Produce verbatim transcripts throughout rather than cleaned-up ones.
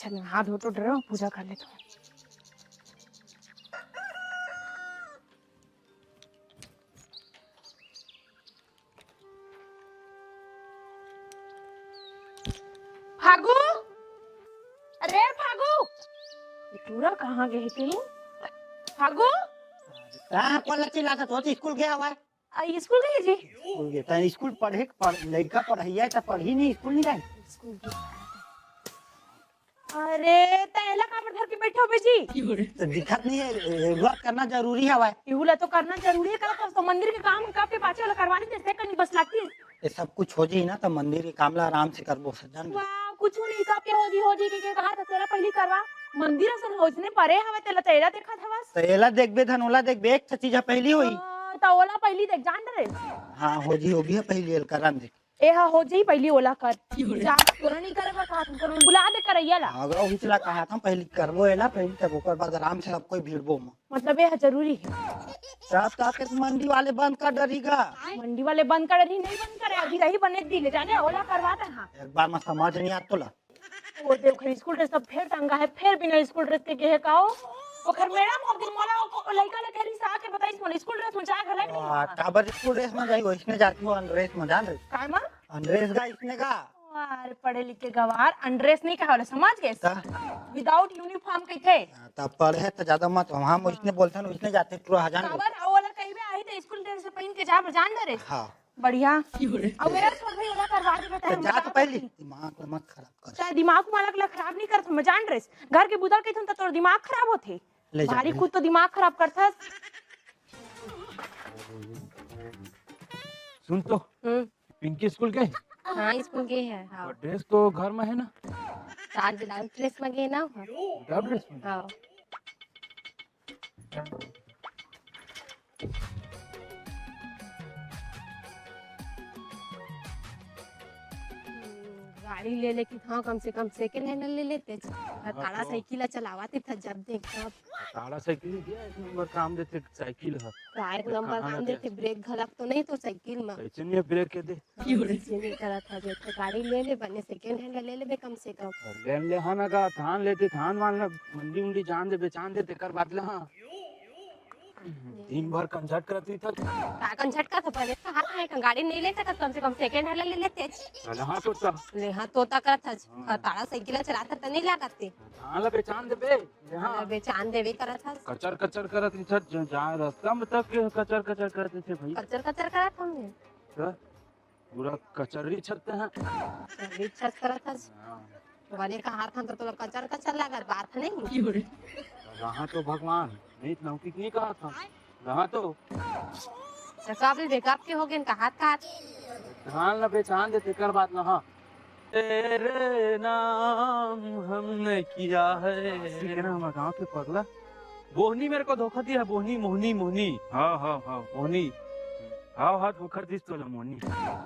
चल, हाथ धो तो डरो, पूजा कर ले तो। फागू, अरे फागू, ये टूरा कहाँ गए थे? फागू, कहाँ कोन ला चिल्लात हो? तो स्कूल गया हुआ है। आ, स्कूल गए जी? स्कूल गए, तैं स्कूल पढ़े, पढ़, लड़का पढ़ैया है, तो पढ़ी नहीं, स्कूल नहीं जाए। स्कूल गए। अरे, त एला काबर धर के बैठे हो बे जी? तो दिखत नहीं है, ए, work करना जरूरी है भाई। इहू ला तो करना जरूरी है, का तो मंदिर के काम कब के पाछे वाला करवा लेते, से कनी बस लगती है। ये सब कुछ हो जाई ना, तो मंदिर के काम ला आराम से करबो, सज्जन। वाह, कुछ नहीं, कब के हो जी, हो जी के, के कहा था तेला पहली करवा। मंदिर असन होचने परे हवे, तेला तो एला देखत हवस। तो एला देखबे धन ओला देखबे, एक ठो चीज है पहली होई। हाँ, तो ओला पहली देख, जान डरे। हाँ, हो जी, हो गया पहली एल करन दे। ए हा हो जाई पहली ओला कर। जा, तोला नहीं करे बर कहा तुमको, बुला दे करैया ला। अगर उहिच ला कहा था पहली करबो एला, पहली तब ओकर बाद आराम से सब कोई भिड़बो म। मतलब ए हा जरूरी है। रात का के मंडी वाले बंद कर डरी गा। मंडी वाले बंद कर डरी, नहीं बंद करे, अभी रही बने दिन, जाने ओला करवा दे हाँ। एक बार में समझ नहीं आत तोला। वो दे, ओखर स्कूल ड्रेस सब फेर टंगा है, फेर बिना स्कूल ड्रेस के गेहे का हो? ओखर मैडम हो दिन मोला ओ, ओ लइका ले कह रही सा के बताई, मोला स्कूल ड्रेस में जाए घला नहीं वाह, है। काबर स्कूल ड्रेस में जाई, वैसने जाती हो अनड्रेस में, जान रही? काय मा? अनड्रेस गा इसने का? अरे पढ़े लिखे गवार, अनड्रेस नहीं कहा वाला, समझ गए? ता? Without uniform कहिथे। हाँ, तब पढ़े तो ज्यादा मत, हम हाँ। वैसने बोलते हैं, वैसने जाते टूरा हजान। काबर? ओ वाला कहीं भी आई तो स्कूल ड्रेस से पहन के जा, जान दे रे। हाँ। बढ़िया। अब मेरा छोट भाई वाला करवा के बताया, तो जा तो पहली दिमाग ला मत खराब कर। चाहे दिमाग वाला ला खराब नहीं करत, मैं जान रहे। घर के बुदल कहिथन त तोर दिमाग खराब होथे। ले जा भारी भाई। खुद तो दिमाग खराब करथस। सुन तो, हम्म। पिंकी स्कूल गए? हाँ, स्कूल गए है, हाँ। और ड्रेस तो घर में है ना? आज विदाउट ड्रेस में गए ना, हाँ। विदाउट ड्रेस में? हाँ। गाड़ी ले लेके था, कम से कम सेकंड हैंड ले लेते। और ताड़ा तो साइकिल चलावत ही था जब देख तब। ताड़ा साइकिल ही दिया, एक नंबर काम देते साइकिल है। का एक नंबर काम देते, ब्रेक घलक तो नहीं तो साइकिल में। कैसे नहीं है ब्रेक के दे? ये नहीं करत हवे, तो गाड़ी ले ले, बने सेकंड हैंड ले लेबे कम से कम। ले ले, हाँ ना गा, थान लेते, थान वान ला, मंडी उंडी जान दे, बेचान दे, तेकर बाद ला, हाँ। दिन भर कंझट करत रही था। का कंझट करत था? पहले तो हाथ में एक गाड़ी नहीं ले सकत, कम से कम सेकंड हैंड ले लेते। चल, हाँ, तो चल। ले, हाँ, तोता करत था। हाँ। और तारा साइकिल चलात था, तो नहीं लागत थे। थान ला बेचान देबे, ले, हाँ। हाँ, बेचान देबे करत था। कचर, कचर करत रही था, ज-, जा रास्ता में तक कचर, कचर करत रही थे भाई। कचर, कचर करत हमने। तो? पूरा कचर्री छत है। कचर्री छत करत हस। हाँ। तो वाले कहा था तो तोला कचर कचर लागत बात है नहीं। कहाँ तो भगवान, नहीं तो नौकी नहीं कहा था। कहाँ तो। तो कब ले बेकअप के हो गए, कहा था। धान ला बेचान दे, तेकर बात ना, हाँ। तेरे नाम हमने किया है। ठीक है ना, हमारे गाँव के पगला। बोहनी मेरे को धोखा दिया, बोहनी, मोहनी, मोहनी। हाँ, हाँ, हाँ। मोहनी। हाँ, हाँ, धोखा दिस तोला मोहनी।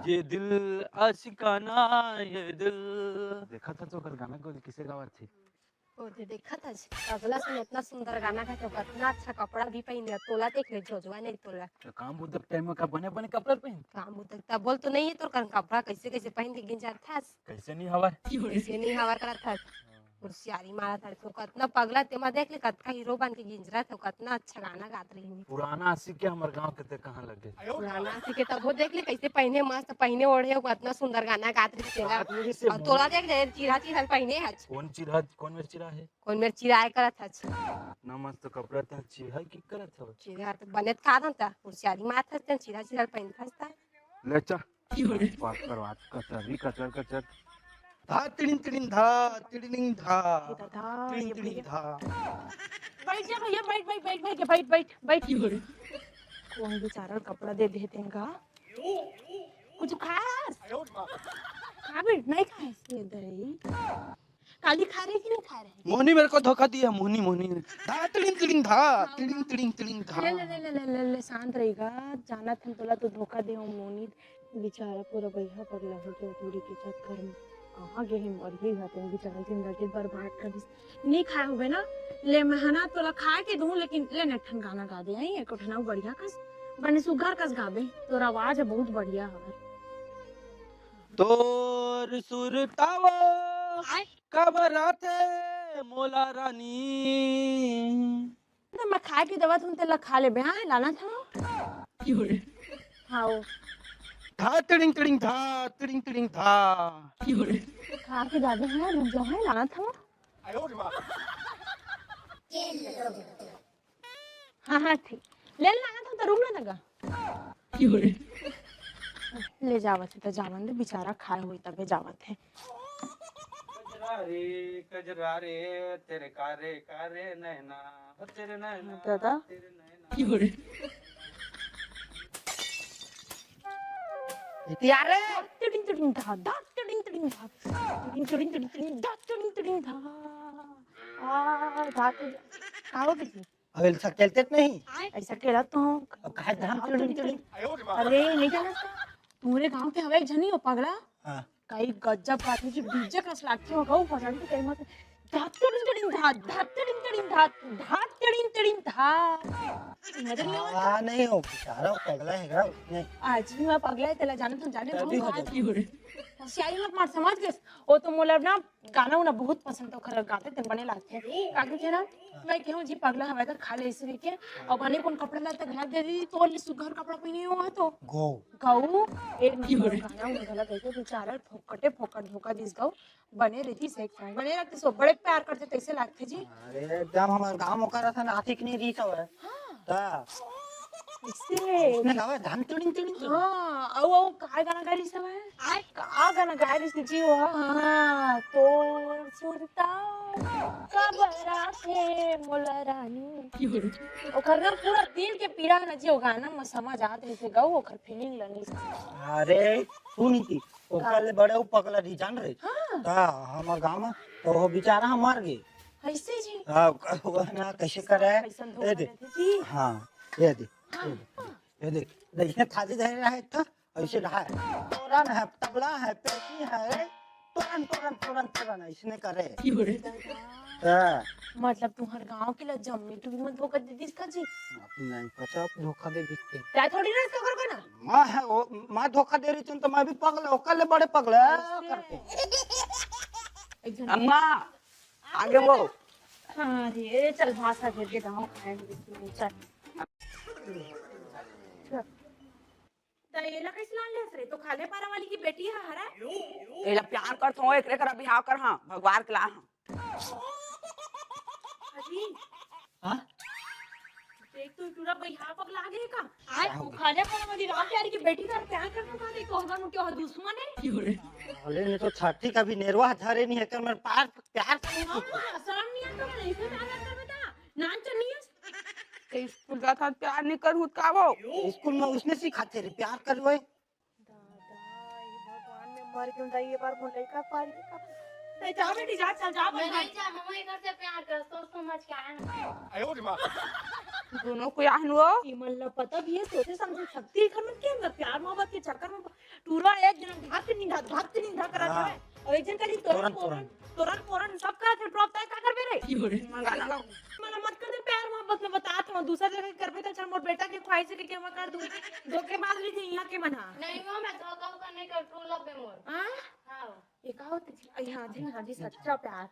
ये दिल आशिकाना, ये दिल। देखा था तो ओकर गाना को किसे गावत थे? ओ, दे देखा था, अगला सुन इतना सुंदर गाना गा के, कितना अच्छा कपड़ा भी पहन लिया। तोला देख ले, जोजवा नहीं तोला। तो काम बुद्धक टाइम में का बने बने कपड़ा पहन? काम बुद्धक तब बोल तो नहीं है तोर कारण कपड़ा कैसे कैसे पहन के गिंजर था। कैसे नहीं हवा? कैसे नहीं हवा करत था? होशियारी मारत हस, तो कतना पगला तेमा देख ले, कतका हीरो बन के गिंजरत हो, कतना अच्छा गाना गात रही। पुराना आशिक के हमर गांव के ते कहाँ लगे? पुराना आशिक के तब वो देख ले, कैसे पहने, मस्त पहने ओढ़े हो, कतना सुंदर गाना गात रही तेला। बात नहीं से और तोला देख ले, चिरहा चिरहा पहने हच। कौन चिरहा, कौन मेर चिरहा है? कौन मेर चिरहा है करत हच। ना मस्त कपड़ा ते चिरहा की करत हो। चिरहा तो बने त का था, होशियारी मारत हस, ते चिरहा चिरहा पहनत हस ता। ले चा। बात कर, बात, कचर ही कचर, कचर। धा तिड़िन तिड़िन धा, तिड़िन धा। ये दादा, तिड़िन ये तिड़िन भैया। धा। बैठ जा भैया, बैठ, बैठ, बैठ, बैठ, बैठ, बैठ, बैठ। कौन बेचारा कपड़ा दे दे देगा? कुछ खास? खा भी नहीं खास ये दही। काली खा रही कि नहीं खा रही? मोहनी मेरे को धोखा दिया, मोहनी, मोहनी। धा तिड़िन तिड़िन धा, हाँ, तिड़िन हाँ। तिड़िन तिड़िन धा। ले, ले, ले, ले, ले, ले, ले, शांत रहेगा। जाना था तोला तो धोखा दे हो मोहनी। बेचारा पूरा बइहा पगला हो गया टूरी के चक्कर में। कहाँ गए हैं मर गई हतेन बेचारा जिंदगी बर्बाद कर दिस। नहीं खाए हुए ना, ले मैं है ना तोला खा के दूँ, लेकिन ले न ठन गाना गा दे, आई एक ठन अउ बढ़िया कस, बने सुग्घर कस गाबे, तोर आवाज है बहुत बढ़िया हवे। तोर सुरतावा काबर आथे मोला रानी। त मैं खाए के देवत हूँ, तेला खा लेबे, हाँ, लाना था। हाँ। धा तिड़िंग तिड़िंग धा, तिड़िंग तिड़िंग धा। खा के जाबे, हाँ, रुक जा, हाँ, लाना था। हाँ, हाँ, ठीक। ले लाना था, तो रुक ना लगा। ले जावत हे, त जावन दे, बेचारा खाए होई तबे जावत हे। कजरा रे, कजरा रे, तेरे कारे, कारे नैना, ओ तेरे नैना, दादा। तेरे नैना। यार रे। तिड़िंग तिड़िंग धा, धा तिड़िंग तिड़िंग धा। तिड़िंग तिड़िंग तिड़िंग तिड़िंग, धा तिड़िंग तिड़िंग धा। आ, धा तिड़िंग। का हो गई? अब ऐसा खेलते तो नहीं। ऐसा खेला तो हूँ। अब काहे धाम चुड़िंग चुड़िंग? अरे, नहीं जाना था। तुम्हारे गांव के हवे एक झनी हो पगला। हाँ। कई गजब का आदमी जी, डीजे कस लागते हो, गऊ भजन के कई मत। धात चुड़िंग चुड़िंग धात, धात चुड़िंग चुड़िंग धात, धात चुड़िंग चुड़िंग धात। मजा नहीं आवत? हाँ, नहीं हो, बेचारा वो पगला है, उसने। आज भी मैं पगला है, तेला जाने तुम जाने तभी बहुत हो बात जाती है। होशियारी मत मार, समझ गए? वो तो मोला ना गाना उना बहुत पसंद, तो खरर गाते तेन बने लागथे। का कहिथे ना, मैं कहूँ जी पगला हवय त खा ले इसे के, अउ बने कोन कपड़ा ला त घला दे दी, तोर ले सुघर कपड़ा पहिने हो तो। गो। गऊ, एक नंबर गाना उना घला गई तो बेचारा फोकटे फोकट धोखा दिस गऊ, बने रहती से एक song, बने रहते सो बड़े प्यार करते तैसे लागथे जी। अरे एकदम हमार गाँव में करत है ना, आशिक नहीं रीत हवय। हाँ। ता। इससे। इसने गावा धान चुड़िंग चुड़िंग चुड़िंग। हाँ, अउ, अउ, का गाना गा रही सब है? आय, का गाना गा रही थी जी वो? हाँ, तोर सुरता कबरा के मोला रानी। ओकर ना पूरा दिल के पीड़ा ना जी, वो गाना में समझ आत रही थी, गाऊ ओकर feeling लनी। अरे, सुनी थी, ओकर ले बड़े उ पगला रही, जान रही? हाँ। ता, हमार गाँव में, तो वो बेचारा मर गए। कैसे जी? हाँ, वो ना, कैसे करे? कैसन ए धोखा दे। देते जी? हाँ, ये दे। हाँ, हाँ। ये देख, देख, ये थाली धरे रहा है, था, ऐसे रहा है। तोरन है, तबला है, पेटी है, तोरन, तोरन, तोरन, तोरन, ऐसने करे। हाँ। मतलब, तुम्हार गाँव के ला जम्मी टूरी मन धोखा दे दिस का जी? अब नहीं पता, अब धोखा दे दिस के। क्या थोड़ी ना इसका करोगे ना? मैं है, वो, मैं धोखा दे रही थी, तो मैं भी पगला, ओकर ले बड़े पगला, ऐसे। करके। एक जन अम्मा, आगे वो। हाँ रे, चल भाषा घेर के गाँव खाएंगे, चल। त एला कैसे लान लेस रे? तो खाले पारा वाली की बेटी ह हरा? एला प्यार करत हों, एकरे करा बिहाव कर, हाँ, भगवान के ला, हाँ। अजी। हाँ? देख तो टूरा बिहाव पगला गे का? आज का हो गया? खाले पारा वाली राम प्यारी की बेटी का प्यार करत हों का? देख तो हमार मुख्य दुश्मन है। अरे नहीं तो छठी का भी नेरवा धरे नहीं है, कर मेरे पार प्यार से नहीं हाँ, पूछो। शर्म नहीं आता, नहीं से प्यार करबे ता। नान चल नहीं है। ते स्कूल जात हस, प्यार नहीं करहूँ त का वो? स्कूल में उसने सिखाते रे, प्यार करवाए। दादा, ये भगवान में मर गयो दाई, ये बार मोर लइका पारी का। नहीं, जा बेटी, जा, चल, जा, मैं बस, नहीं जा। जा, हम ये घर से प्यार कर, सोच समझ के आए हैं। दोनों को याहन वो। ये मन ला पता भी है, सोचे समझे शक्ति घर में क्या, मैं प्यार मोहब्बत के चक्कर में टूरा एक जन भाग के निंदा, भाग के निंदा करा हाँ। था। और एक जन करी तोरन, तोरन, तोरन। तोरन, तोरन, सब करा थे, drop तय का करबे रे? की हो रे? गाना गाओ। मना मत कर दे प्यार मोहब्बत में, बता तो दूसरा जगह करबे तो अच्छा, मोर बेटा के ख्वाहिश है कि मैं कर दूं। धोखेबाज नहीं थे यहाँ के मना। नहीं वो मैं धोखा वोखा नहीं कर, true love है मोर। हाँ? हाँ। ये का होती थी? अरे हाँ जी, हाँ जी, सच्चा प्यार।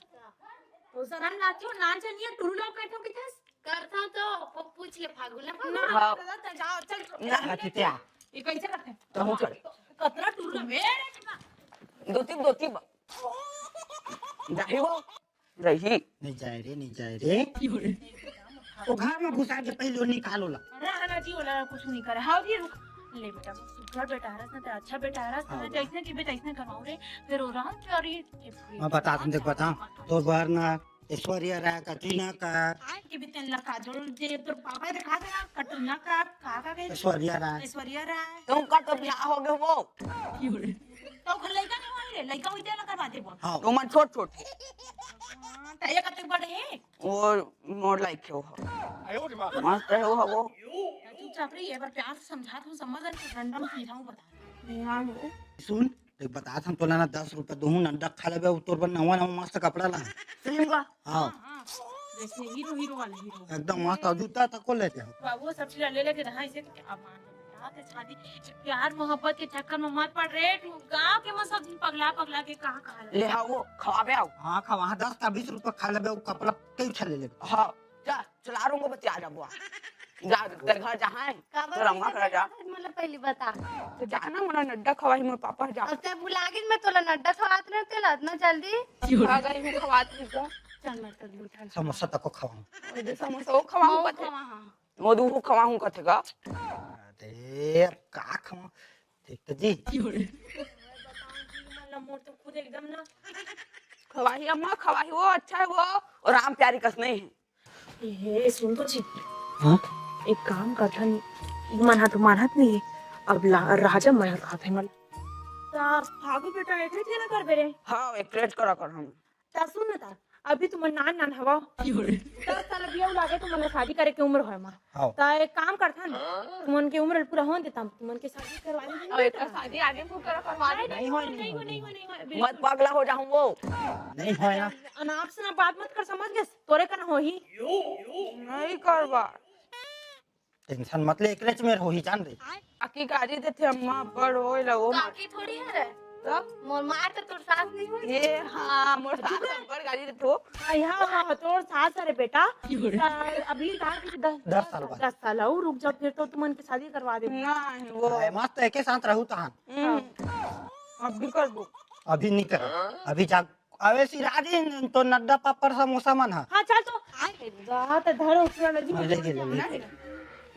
तो शरम लाती हो, नान चलिए, true love करते हो किथे? करता तो, वो पूछ ले फागुन है। ना, हाँ। चल, चल, जाओ, चल। ना, हटित्या। ये कैसे करते हैं? तो हम चल। कतरा true love है रे? दो तीन, दो तीन। जाही वो। रही। नहीं जाए रे, नहीं जाए रे। वो घर में घुसा के पहले वो निकाल ओला। अरे हाँ ना जी, ओला कुछ नहीं करे। हाँ जी, रुक। ले बेटा, घर बेटा हरस ना, तेरा अच्छा बेटा हरस ना, हाँ। जैसने की भी तैसने करवाओ रे। फिर वो राम प्यारी। मैं बता तुम देख, बता। तो बाहर ना ऐश्वर्या राय, कटरीना का। के भी तेन ला काजोल जे तोर पापा दिखा देना, कटरीना का, का, का के? ऐश्वर्या राय। ऐश्वर्या राय। तुम का तो ब्याह हो गए वो। तो घर लइका नहीं होई रे, लइका होई तेला करवा देबो। हाँ। तुमन छोट छोट। हाँ, त ये कते बड़े हे? वो मोर लायक हे वो। मस्त हे वो, वो। चुपचाप रही, एक बार प्यार से समझा, तुम समझ नहीं, random समझाऊं, बता। सुन, देख, बता, हम तोला ना दस रुपया दूहूं, नड्डा खा लेबे, तोर बर नवा नवा मस्त कपड़ा ला। सही में का? हाँ। हाँ, हाँ। जैसे हीरो, हीरो वाला हीरो। एकदम मस्त, और जूता तको लेते हो। बाबू, सब चीज ले लेके रहा, इसे तो क्या मान। शादी, प्यार मोहब्बत के चक्कर में मत पड़ रे। तू गांव के मन सब दिन पगला पगला के कहां कहां ले। ले हाँ, वो खवाबे आओ। हाँ, खवा, हाँ, दस का बीस रुपया खा लेबे, वो कपड़ा कई उठा ले लेबे। हाँ, जा, चला रूंगा बतिया जा बुआ। जा, तेरे घर जहाँ है, काबर तो रंगा करा जा। मतलब पहली बता। तो जाना मोला नड्डा खवाही मोर पापा जा। अब ते बुला गिन मैं तोला नड्डा खवात रहे तेला इतना जल्दी। आ गई हूँ खवात रही तो। चल मैं तो उठा। समोसा तको खवाऊं। और जो समोसा वो खवाऊं मऊ कथे। खवा, हाँ। वो दू खवाऊं कथे का। अरे, अब का खवाऊं? देख तो जी। मतलब मोर तो खुद एकदम ना। खवाही अम्मा, खवाही वो अच्छा है वो। और राम प्यारी कस नहीं है। ए, सुन तो जी। हाँ? एक काम करथन, ई मन ह तो मानत नहीं है। अब ला-, राजा मैं खात है मन। ता फागू बेटा एठे थे ना करबे रे। हाँ, एक प्लेट करा कर हम। ता सुन ना ता, अभी तुमन नान नान हवा। दस साल अभी अउ लागे तुमन ला शादी करे के उम्र होय मा। हाँ। ता एक काम करथन, तुमन के उम्र पूरा होन देता, तुमन के शादी करवा देंगे। अब एक शादी आगे को करा करवा दे। नहीं होय, नहीं होय, नहीं होय, नहीं होय, बिल्कुल। मत पगला हो जाऊं वो। नहीं होय ना। अनाप से ना बात मत कर, समझ गए? तोरे कन होही। नहीं करवा। टेंशन मत ले, एकरेच मेर होही, जान दे। काकी गारी देथे अम्मा, बड़ होय ला वो। काकी थोड़ी हरे। तब? मोर माँ तो तोर सास नहीं होय। ये हाँ, मोर सास अब्बड़ गारी देथे वो। हाँ, हाँ, हाँ, तोर सास हरे बेटा। ता अभी कहा कि दस, दस साल बाद। दस साल अउ रुक जाओ, फिर तो तुमन के शादी करवा दे। नहीं, वो हाँ, मस्त एके साथ रहू तहान। हम्म। अब भी कर दो। अभी नहीं कर, अभी जा। अबे सिराजी, तो नड्डा पापड़ समोसा मन ह। हाँ, चल तो। आए, रात धरो पूरा नदी में। ले, ले, ले, ले।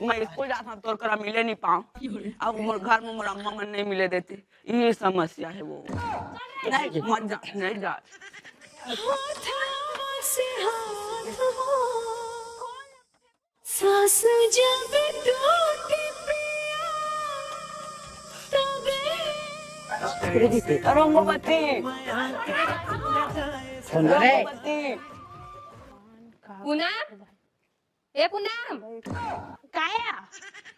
मैं स्कूल जात हूँ, तोर करा मिले नहीं पाऊँ। अब मोर घर में मोर अम्मा मन नहीं मिले देते, ये समस्या है वो। नहीं, मत जा, नहीं जा। सासु जब टूटी पिया, तबे रंगवती। सुन रे। रंगवती। पूनम, ए पूनम, काया?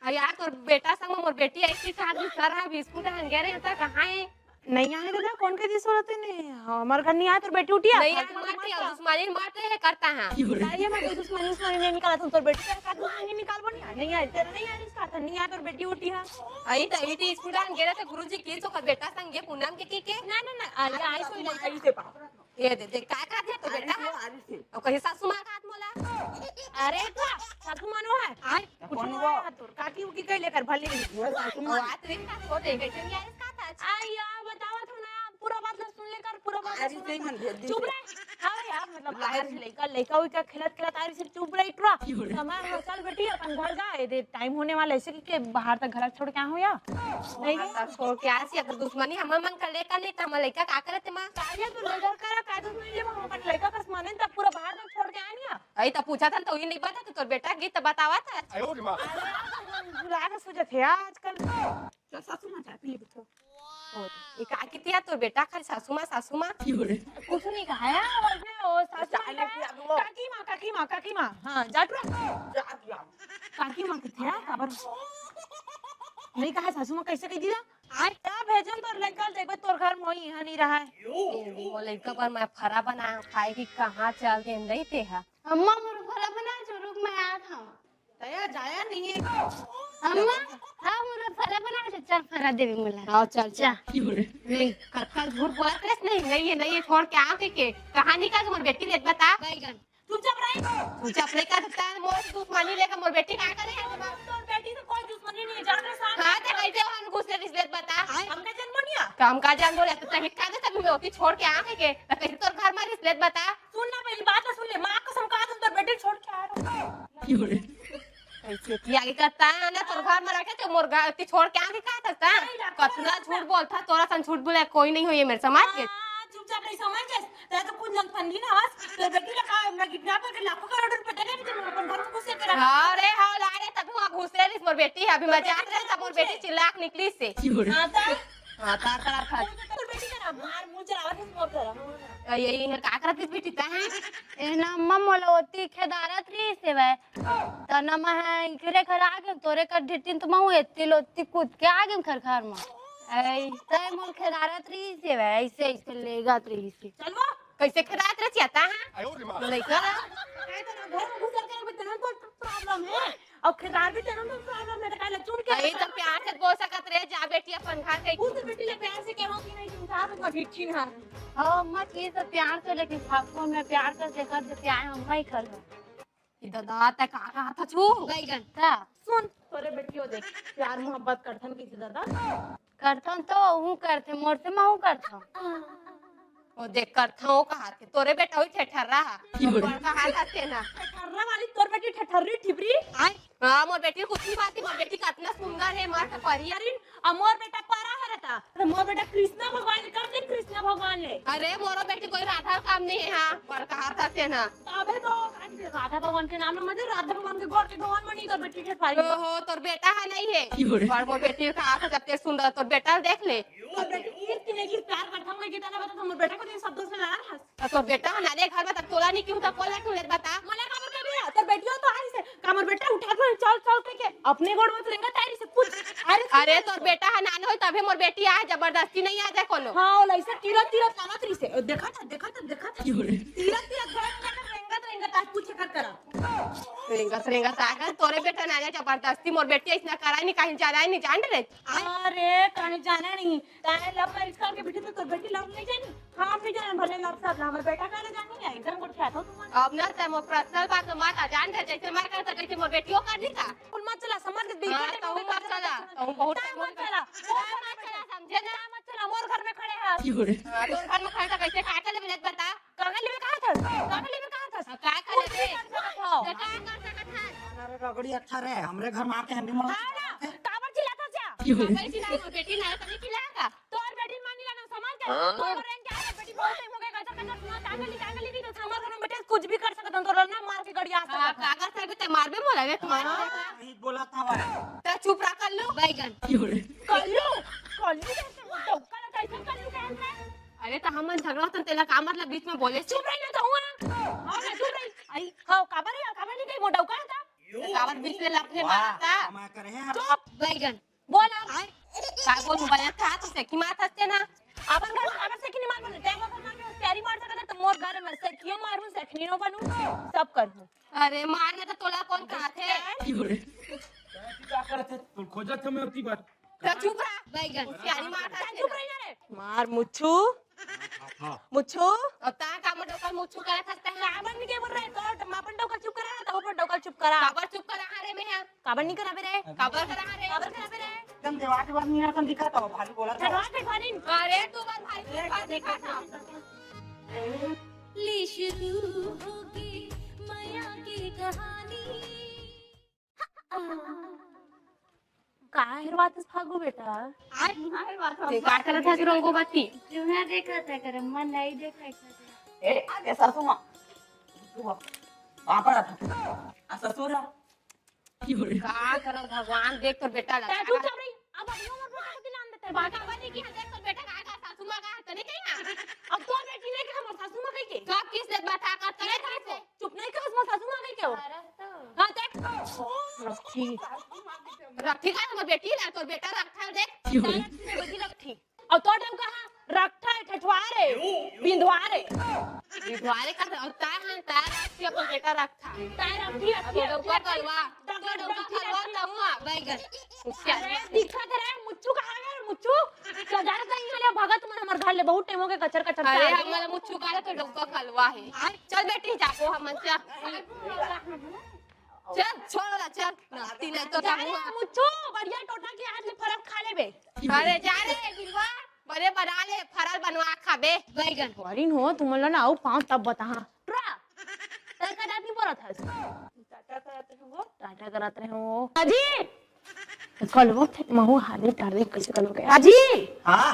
अरे यार, तोर बेटा संग मोर बेटी आई थी, साथ में सर है, बिस्कुट है, अंगेरे, अंतर कहाँ है? नहीं आए दादा, कौन के दिस होते नहीं? हमारे घर नहीं आए, तोर बेटी उठिया। नहीं आए, मत आए, दुश्मनी मत है, करता है। अरे, मैं कोई दुश्मनी, दुश्मनी नहीं निकाला, तुम तोर बेटी का दुश्मनी निकाल बोल नहीं आए, तेरे नहीं आए, इसका था, नहीं आए, तोर बेटी उठिया। आई तो, आई थी, स्कूल आन गेले तो गुरुजी की, तो कर बेटा संगे पूनम के, की, के? ना, ना, ना, अरे, आई कोई नहीं, आई से पा। ये दे, दे, का, का दे तो बेटा? और कहीं सासू माँ का हाथ मोला? अरे, का? सासू माँ नो है? आए, कुछ कौन नहीं वो? आया, तोर काकी उकी कह लेकर भले ही। वो सासू माँ। बात रे का छोटे बेटे नहीं आए इसका था। आ यार, बतावा था ना, पूरा बात ना सुन लेकर, पूरा बात ना अरे, सुन सही लेकर। मन भेज दी। चुप रहे। हाँ यार, मतलब, आज लड़का, लड़का हुई का खेलत, खेलत आ रही, सिर्फ चुप रहे, इतना। समय हो, चल बेटी, अपन घर जा, ये दे, टाइम होने वाला है, इसे के बाहर तक घर छोड़ के आ हूँ या? नहीं। बाहर तक छोड़ के आ, सी अगर दुश्मनी हम मन कर लेकर नहीं, तो हम लड़का का करते माँ? कार्य तो लेकर करा, का दुश्मनी ले, हम अपन लड़का का सामान तब पूरा बाहर तक छोड़ के आनी है। अरे, तो पूछा था, तो ही नहीं पता, तो तोर बेटा गीत बतावा था। अरे, बुला के सूझत है आजकल। चल, सासू माँ चाय पी ले, बिट्टू। ये का कितिया तोर बेटा खाली सासू माँ, सासू माँ? कुछ नहीं कहा है, और मैं, ओ, सासू माँ चाय लेके आ दूँ। काकी माँ, काकी माँ, काकी माँ। हाँ, जा तू। जा दिया। काकी माँ कितिया, काबर? नहीं कहा, सासू माँ कैसे कह दिया? आज क्या भेजन तोर लड़का, देखबे तोर घर मोई यहाँ नहीं रहा है। ए, वो लड़का पर मैं फरा बना खाए कि कहाँ चल दे नहीं ते हा। अम्मा, मोर फरा बना जो, रुक, मैं आत हूँ। दया जाया नहीं है। अम्मा, हाँ, मोर फरा बना दे, चल फरा देवे मोला। हाँ, चल, चल। जा। नहीं, कल, कल झूठ बोलत रहे, नहीं, नहीं है, नहीं है, छोड़ के आओ के, के? कहाँ निकल के मोर बेटी लेत बता? बैगन। चुपचाप रही। चुपचाप रही, का सकता है? मोर दुश्मनी लेकर मोर बेटी का करे है? तोर बेटी से कोई दुश्मनी नहीं है, जान रहे साथ। हाँ, तो कैसे हम घुस ले रिश्वत बता? हम का जन्म नहीं है? तो हम का जान बोले, तो तभी का दे, तभी मैं होती छोड़ के आ गई के, तो कैसे तोर घर में रिश्वत बता? सुन ना, पहली बात तो सुन ले, माँ कसम कहा तुम तोर बेटी छोड़ के आ रहे हो। कैसे किया के करता है ना, तोर घर में रखे तो मोर घर ती छोड़ के आगे का करता है? नहीं, नहीं, कतना झूठ बोलता, तोरा सन झूठ बोले कोई नहीं हो ये मेरे समाज के। हाँ, चुपचाप नहीं समझ गए, तेरे तो कुछ लंगफंदी ना हंस, तेरे बेटी ने कहा मैं किडनैप करके लाखों करोड़ रुपए दे रहे थे, अपन घर में घुस के रहा। हाँ रे, हाँ ला रे, तभी वहाँ घुस रहे, मोर बेटी है, अभी मजाक रहे, तब मोर बेटी चिल्ला के निकली से। हाँ, तो हाँ, का करत हस? तोर बेटी करा, मार मुंह चलावत हस मोर करा। यही है, का करत हस बेटी तैं? ए ना अम्मा, मोला ओती खेदारत रही से वै। त ना मैं इकरे घर आ गेम, तोरे कर ढिटिन त महू एती लोती कूद के आ गेम खर खर मा। ऐ, तै मोर खेदारत रही से वै, ऐसे, ऐसे लेगत रही से। चल वो। कैसे खेदारत रही से आता है? लइका। ऐ तो ना घर में घुस के तेरे को प्रॉब्लम है। अब खेदार भी तेरा तो प्रॉब्लम है, तो काहे ला चुन के अरे, तो प्यार हो सकत रे, जा बेटी अपन घर के। उस बेटी ले प्यार से कहो कि नहीं, तुम साथ में भिट्ठी ना। हाँ, अम्मा, ये तो प्यार से, लेकिन ठाकुर में प्यार से देखत जे प्यार अम्मा ही कर। ई दादा, तै का कहा था छू? बैगन। का? सुन, तोरे बेटी हो देख, प्यार मोहब्बत करथन किसी दादा? करथन तो हूँ करथे, मोर से महू करथन। ओ देख, करथन, वो कहा थे, तोरे बेटा हुई ठेठर्रा हा। की बोले? बड़का हाथ हंसे ना। ठेठर्रा वाली तोर बेटी ठेठर्री ठिबरी। आय। हाँ, मोर बेटी कुछ नहीं बात, मोर बेटी कितना सुंदर है, मार के परी। अरे, अब मोर बेटा परा है रहता, तो मोर बेटा कृष्णा भगवान ले, कब दिन कृष्णा भगवान ले? अरे, मोरो बेटी कोई राधा काम नहीं है, हाँ, बड़का हाथ हंसे ना। अबे तो राधा भगवान के नाम में मत ले, राधा भगवान के गोर के भगवान बनी तो बेटी के भाई। ओहो, तोर बेटा है नहीं है। की बोले? पर मोर बेटी का हाथ जब तेरे सुंदर, तोर बेटा देख ले। तोर बेटी ईद की नहीं की प्यार करता हूँ, मैं कितना बता, तो मोर बेटा को नहीं सब दोस्त में लड़ा था। तो तोर बेटा है नाले घर में, तब तोला नहीं क्यों था, कोला क्यों ले बता? मना काबर कर दिया? तोर बेटी हो तो आई से, कामर बेटा उठा के चल, चल के, के अपने गोड़ में रेंगा तारी से पूछ। अरे, अरे, तोर बेटा है नाने होई, तभी मोर बेटी आए, जबरदस्ती नहीं आ जाए कोनो। हाँ, ओला ऐसे तीरत, तीरत लानत रही से। देखा था, देखा था, देखा था। की बोले? तीरत, तीरत घर में रेंगत, रेंगत आज पूछे कर करा। रेंगत, रेंगत आ गए, तोरे बेटा ना जाए जबरदस्ती, मोर बेटी ऐसना करा नहीं, कहीं जाना ही नहीं जान रे। अरे, कहीं जाना नहीं, ताए लव मैरिज करके बिठे तो तोर बेटी लव नहीं जानी, हम नहीं जाने, भले लव साथ हमर बेटा का ना जानी है, एकदम गोठिया तो तुम। अब ना ते मोर पर्सनल बात तो मत आ, जान दे, जैसे मैं करता, जैसे मोर बेटियों कर दी का। कुल मत चला, समझ के हाँ, बिल्कुल तो मत चला, तो बहुत टाइम मत चला, मत चला, समझे ना? मत चला, मोर घर में खड़े हैं। की बोले? हाँ, तो घर में खड़े था, कैसे काटे ले मिनट बता। कागल लेवे कहा था? कागल लेवे कहा था? हाँ, का करे कुछ भी रे? कर सकत हो। तो का कर सकत है? अरे रगड़ी अच्छा रे, हमरे घर में आके हंडी मार। हाँ ना, काबर चिल्लात हस जा? क्यों? काबर चिल्लाए, मोर बेटी ना, तनी चिल्लाए का? तोर बेटी मानी ला ना, समझ के? हाँ? तोर बरेन क्या है? बेटी बहुत टाइम हो गया, कचर, कचर सुना, कागल ली, कागल ली, नहीं तो हमारे घर में बेटे कुछ भी कर सकत हो, तोर ना मार के गड़िया हाँ, सकत हो। कागल से भी ते मारबे मोला, रे, तुम्हारे हाँ। नहीं बोला था भाई। ते चुप रह कर लो। बैगन। क्यों रे? कर लो, कर लो, कैसे? डौका ला कैसे कर लो, कैसे? अरे, त हमन झगड़ा होतन, तेला का मतलब बीच में बोले? चुप रही ना, त हुआ। हाँ, मैं चुप रही। आई, हाँ, काबर है, काबर नहीं कही, मोटा का था? त काबर बीच में लपने वाह, मारता? कमाल करे हैं आप। चुप, बैगन। बोल अब। आय, का बोलूं, बने था, तो सेकी मार हंसते ना। अपन घर में काबर सेकी नहीं मार बने, तैं मोर घर में प्यारी मार सकत है, त मोर घर में सेकियो मारूं, सेकनी नो बनूं, सब करूं। अरे, मार ना, त तोला कौन कहा थे? की बोले? का करत हे? तोर खोजत हे मैं ओती बार। त चुप रह, बैगन। सियानी मार खा चुप रही ना रे। मार मुच्छू। हाँ। मुच्छू। अब ता का मोर डौका मुच्छू करत हस ते? काबर नहीं के बोल रहे? तो अपन डौका चुप करा, तो अपन डौका चुप करा। काबर चुप करा रे मैं? काबर नहीं कराबे रे? काबर करा रे? काबर कराबे रे? एकदम देवार देवार नहीं ना, तुम दिखा तो भारी बोला था। चलो, आज भारी। अरे, तू बार भारी, भारी दिखा था। ले शुरू होगी मया की कहानी। का हेरवात हस फागू बेटा? आय, का हेरवात हस? ते का करत हस रंगो बत्ती? तुम्हें देखा था कर, मन नहीं देखा था। ए, आगे सासू माँ। तू आ, आ पड़ा था। आ ससुर आ। का करत भगवान, देख तोर बेटा लगा। तू चुप रही। अब अभी उमर बेटा को दिलान देते हैं। बात बात नहीं की, देख तोर बेटा का, का सासू माँ का, तने कहीं ना। अब तोर बेटी नहीं कि हमर सासू माँ कहीं के। सब किस से बता कर, तने कहीं से? चुप नहीं कर, हमर सासू माँ कहीं के हो? हाँ, देख। रखी। रखी का हमर बेटी ला, तोर बेटा रखा, देख। बेटी रखी। और तोर डौका हा रखा है, ठठुआ रे, बिंधुआ रे। बिंधुआ रे का, और ताय हन, ताय रखी अपन बेटा रखा। ताय रखी, रखी, डौका कलवा, डौका कलवा, तहुआ, बैगन। अरे, दिखत रहे, मुच्चू कहाँ गए, मुच्चू? चल, जा रे, कहीं ले भगत मन हमर घर ले, बहुत टाइम हो गए, कचर, कचर अरे, हमला मुच्चू कहा तो डौका कलवा है। चल बेटी, जाबो हमन से। चल, छोड़ ला, चल। तीन तो जा रे, तहुआ। मुच्चू, बढ़िया टोटा के आज ले फरक खा लेबे। अरे, जा रे, बिलवा। बने बना ले, फरल बनवा खाबे। बैगन। वरिन हो, तुमन ला ना आऊ पाँव तब बताहा। टुरा, तय का दादी बोलत हस। टाटा करत रहे हो। टाटा करत रहे हो। अजी! कल वो थे, महू हादे टार दे, कैसे कल हो गया? अजी! हाँ?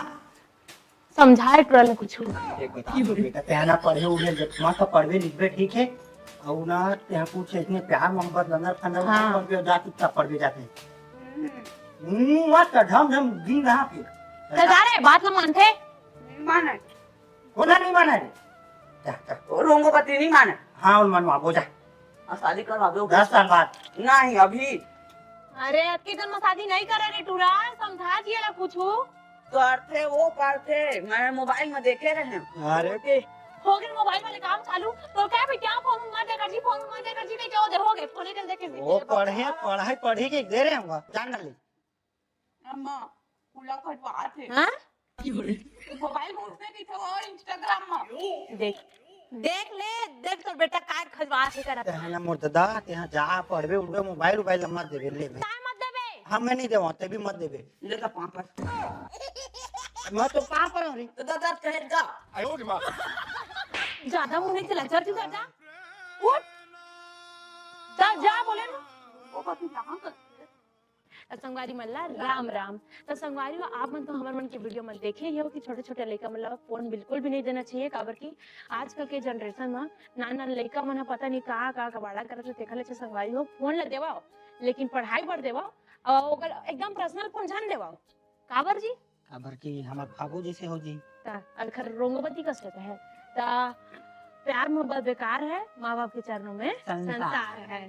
समझाए टुरा ले कुछ। एक बता दो बेटा, तैं ना पढ़े उढ़े, जब माँ का पढ़वे लिखबे ठीक है, और ना तैं कुछ इतने प्यार मोहब्बत लंदर फंदर हाँ। पढ़वे जा, चुपचाप पढ़वे जाते हैं। हम्म, मत कर, ढम ढम दिन रहा फिर। सरदार है, बात ला मानथे? नहीं माने। कोना नहीं माने रे? जा, जा। वो रोंगो पति नहीं माने। हाँ, उन मनवा, वो जा। और शादी करवा दो। दस साल बाद। नहीं, अभी। अरे, अतकी दिन में शादी नहीं करे रे टूरा, समझा दिए ला कुछ। करथे, वो करथे, मैं मोबाइल में देखे रहे। अरे। हो गए मोबाइल वाले काम चालू, तो क्या भी क्या फोन मत देखा जी, फोन मत देखा जी, नहीं क्या हो गए, फोन ही देखे वो पढ़े, पढ़ाई पढ़ी के दे रहे हैं, जान डाली। अम्मा, पूरा खजवात हे। हाँ? मोबाइल घुसने की तो और Instagram में। देख, देख ले, देख तोर बेटा काय खजवात हे करत। तेहा ना मोर ददा, तेहा जा पढ़बे उड़बे, मोबाइल उबाइल मत देबे, ले बे। काय मत देबे? हम मैं नहीं देवा, ते भी मत देबे। ले का पापा। मैं तो पापा रही। तो ददा कहे का? ज्यादा मुंह नहीं चला, चल तू जा, जा। उठ। जा, जा बोले ना। वो बात यहाँ कर। त संगवारी मन ला राम राम। त संगवारी हो, आप मन तो हमर मन के वीडियो में देखे ही हो कि छोटे-छोटे लइका मन ला फोन बिल्कुल भी नहीं देना चाहिए, काबर कि आजकल के जनरेशन में नान-नान लइका मन ह पता नहीं का, का कबाड़ा करत हे, तेखर ले अच्छा संगवारी हो, फोन ला देवाओ, लेकिन पढ़ाई बर देवाओ, अउ ओकर एकदम पर्सनल फोन झन देवाओ। काबर जी? काबर कि हमर बाबू जैसे हो जी। त अखर रोंगोबती कस लेता है। त प्यार मोहब्बत बेकार है, माँ बाप के चरणों में संसार। संसार है।